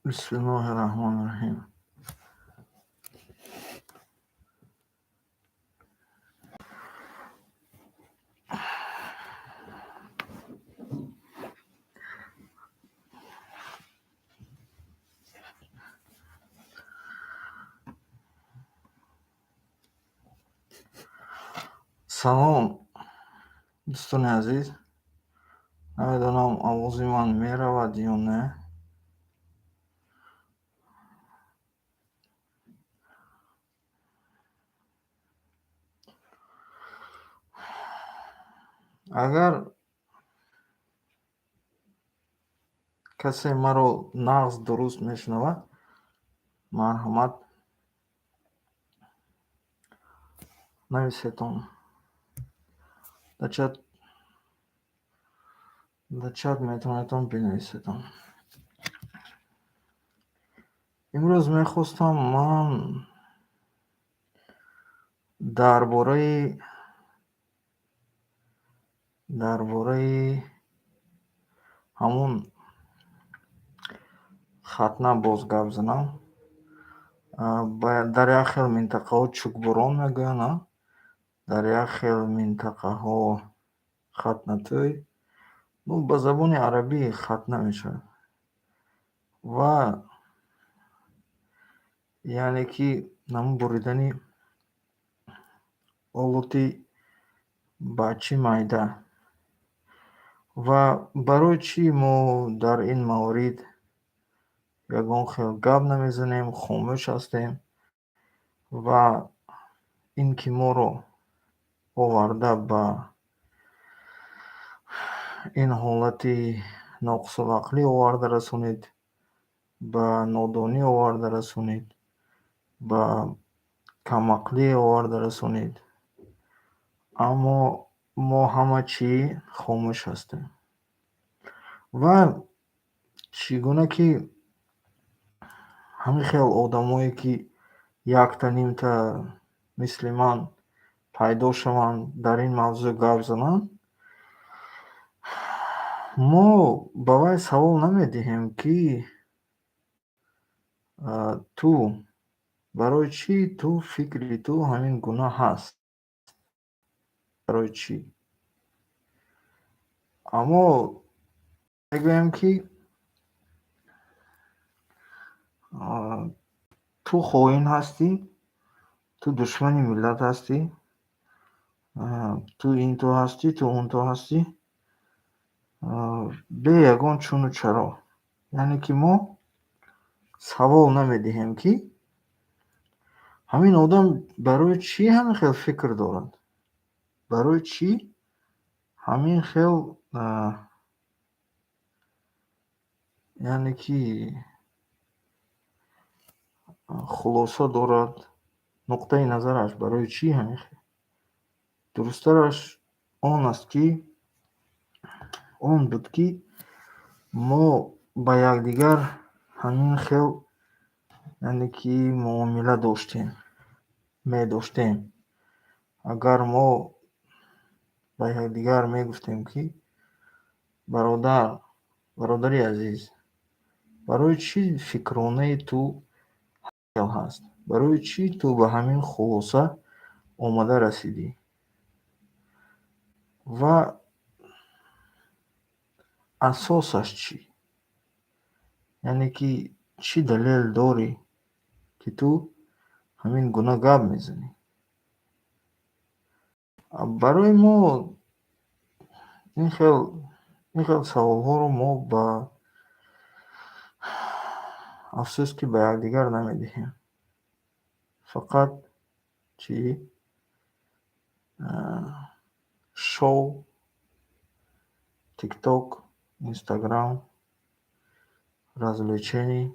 Бисмиллоҳи раҳмони раҳим. Салом, дӯстони азиз. Намедонам, овози ман меравад ё не. Агар касе маро нағз, дуруст мешунавад, марҳамат, нависетон дар чат. Дар чат метавонедон бинависетон. Имрӯз мехостам ман дар бораи ҳамун хатна боз гап занам. Дар як хел минтақаҳо чӯкбурон мегӯянд, дар як хел минтақаҳо хатнатӯй, ну, ба забони арабӣ хатна мешавад. Ва яъне ки ҳамун буридани олоти бачи майда. Ва барои чӣ мо дар ин маврид ягон хел гап намезанем, хомӯш ҳастем ва ин ки моро оварда ба ин ҳолати ноқисулақлӣ оварда расонид, ба нодонӣ оварда расонид, ба камақлӣ оварда расонид, аммо мо ҳама чӣ хомӯш ҳастем? Ва чӣ гуна ки ҳамин хел одамое ки якта нимта мисли ман пайдо шаванд, дар ин мавзӯъ гап зананд, мо ба вай савол намедиҳем, ки ту барои чӣ, ту фикри ту ҳамин гуна ҳаст, барои чӣ? Аммо мегӯем, ки ту хоин ҳастӣ, ту душмани миллат ҳастӣ, ту ин ту ҳастӣ, ту он ту ҳастӣ, бе ягон чуну чаро. Яъне ки мо савол намедиҳем, ки ҳамин одам барои чӣ ҳамин хел фикр дорад, барои чӣ ҳамин хел, яъне ки хулоса дорад, нуқтаи назараш барои чӣ ҳамин хел. Дурусттараш он аст, ки он буд, ки мо ба якдигар ҳамин хел, яъне ки муомила доштем, медоштем. Агар мо ба якдигар мегуфтем, ки бародар, бародари азиз, барои чӣ фикронаи ту хел ҳаст, барои чӣ ту ба ҳамин хулоса омада расидӣ ва асосаш чӣ, яъне ки чӣ далел дорӣ, ки ту ҳамин гуна гап мезанӣ? Барои мо ин хел саволҳоро мо ба афсӯс ки ба якдигар намедиҳем. Фақат чӣ, шоу, Тикток, Инстаграм, развлечение,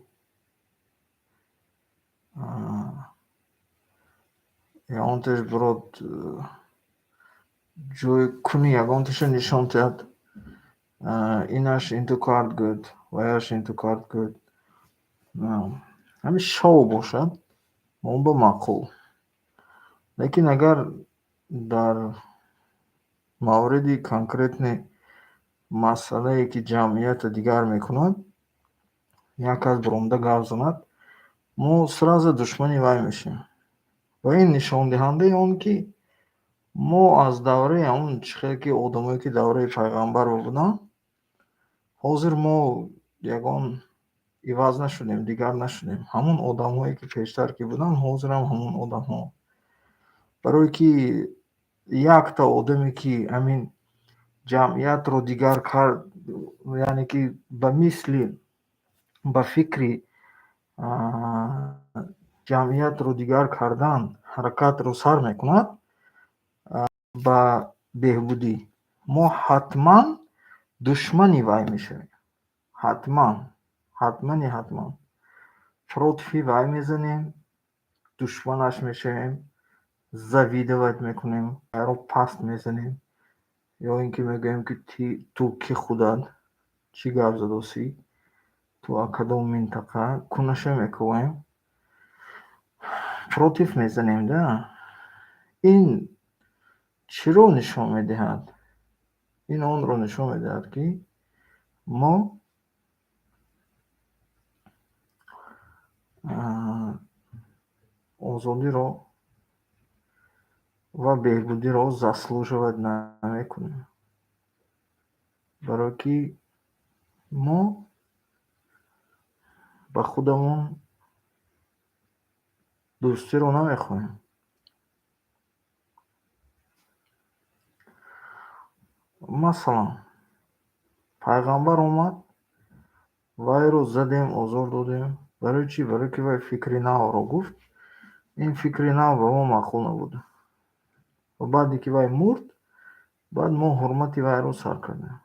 ягонташ бирод, ҷои куни ягонташа нишон диҳад, инаш инту кард гӯд, ваяш инту кард гӯд. Ҳамин шоу бошад, он ба маъқул. Лекин агар дар мавриди конкретный масъалае, ки ҷамъиятро дигар мекунад. Як кас биромада гап занад, мо сразу душмани вай мешавем. Ва ин нишондиҳандаи он, ки мо аз давраи ҳамун чӣ хел ки одамое, ки давраи пайғамбар буданд, ҳозир мо ягон иваз нашудем, дигар нашудем. Ҳамун одамҳое, ки пештар ки буданд, ҳозирам ҳамун одамҳо. Барое ки якта одаме, ки ҳамин ҷамъиятро дигар кард, яъне ки ба мисли ба фикри ҷамъиятро дигар кардан ҳаракатро сар мекунад ба беҳбудӣ, мо ҳатман душмани вай мешавем. Ҳатман, ҳатмани ҳатман. Против и вай мезанем, душманаш мешавем, завидовать мекунем, вайро паст мезанем ё ин ки мегӯем, ки ту кӣ худат, чӣ гап задосӣ, ту аз кадом минтақа, кунаша мекунем, против мезанем да. Ин чиро нишон медиҳад? Ин онро нишон медиҳад, ки мо озодиро ва беҳбудиро заслуживать намекунем. Барое ки мо ба худамон дӯстиро намехоҳем. Масалан, пайғамбар омад, вайро задем, озор додем. Барои чӣ? Барое ки вай фикри навро гуфт. Ин фикри нав ба мо маъқул набуд. Ва баъде ки вай мурд, баъд мо ҳурмати вайро сар кардем.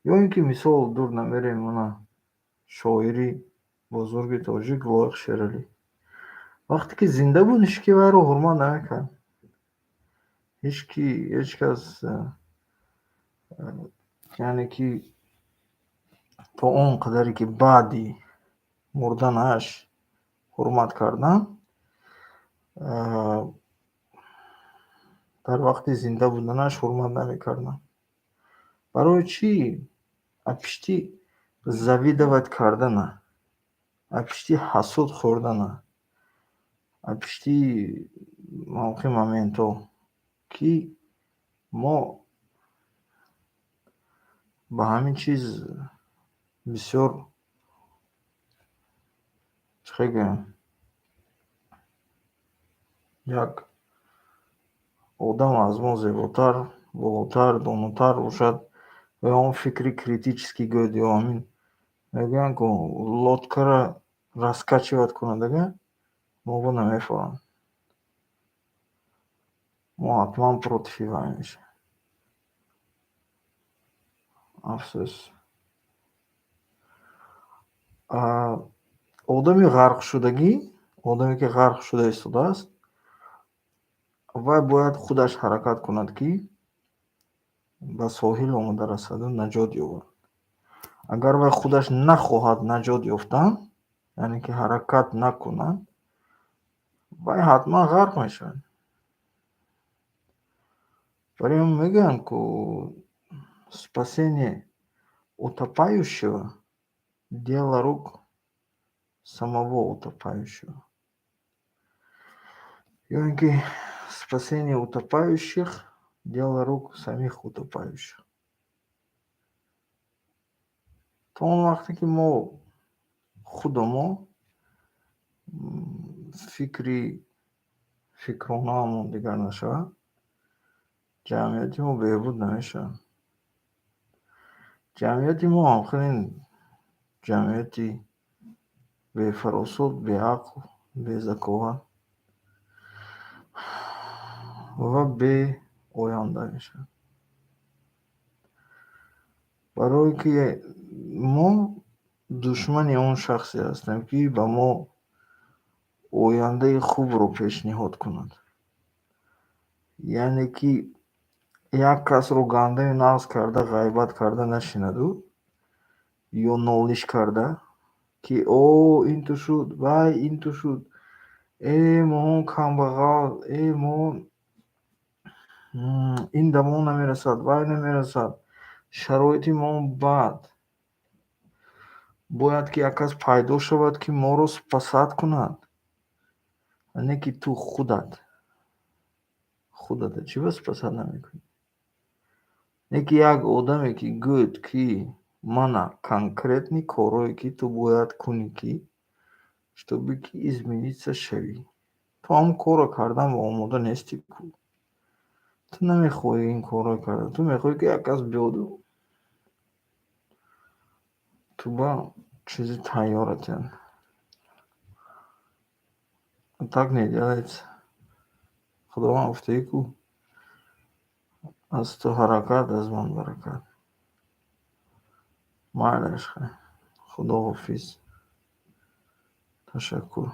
Ё ин ки мисол дур намерем, мана шоири бузурги тоҷик Лоиқ Шералӣ. Вақте ки зинда буд, ҳеҷ ки вайро ҳурмат намекард. Ҳеҷ ки, ҳеҷ кас, яъне ки то он қадаре ки баъди мурданаш ҳурмат кардан, дар вақти зинда буданаш ҳурмат намекарданд. Барои чӣ? Аз пишти завидовать кардана, аз пишти ҳасуд хӯрдана, аз пишти мавқеъ моментҳо, ки мо ба ҳамин чиз бисёр, чӣ хел гӯям, як одам аз мо зеботар, болотар, донотар бошад ё он фикри критический гӯяд, ё ҳамин мегӯянд ку лодка ра раскачивать кунад, ага мо бо намефаҳмем. Мо ҳатман против и вай мешавем. Афсӯс. Одами ғарқшудагӣ, одаме ки ғарқ шуда истодааст, вай бояд худаш ҳаракат кунад, ки ба соҳил омада расаду наҷот ёбад. Агар вай худаш нахоҳад наҷот ёфтан, яъне ки ҳаракат накунад, вай ҳатман ғарқ мешавад. Барои ҳамин мегӯянд ку спасение утопающего — дело рук самого утопающего. Ё ин ки спасение утопающих — дело рук самих утопающих. То он вақте ки мо худамо фикри фикронаамон дигар нашавад, ҷамъияти мо беҳбуд намешавад. Ҷамъияти мо ҳамхелин ҷамъияти бефаросат, беақл, безаковат ва беоянда мешавад. Барое ки мо душмани он шахсе ҳастем, ки ба мо ояндаи хубро пешниҳод кунад. Яъне ки як касро гандаю нағз карда, ғайбат карда нашинаду ё нолиш карда, ки о ин ту шуд, вай ин ту шуд, э моҳон камбағал, э мо ин ба мо намерасад, вай намерасад, шароити мо бад. Бояд ки як кас пайдо шавад, ки моро спасать кунад. Не ки ту худат. Худата чӣ ба спасать намекунӣ? Не ки як одаме, ки гӯяд, ки мана конкретный корое, ки ту бояд кунӣ, ки чтобы ки измениться шавӣ. Ту ҳамон корро кардан омода нестӣ ку. Ту намехоҳӣ ин корро кардан. Ту мехоҳӣ, ки як кас биёду ту ба чизи тайёра диҳад. Так не делается. Худованд гуфтагӣ ку: аз ту ҳаракат, аз ман баракат. Майлаш, худоҳофиз. Ташаккур.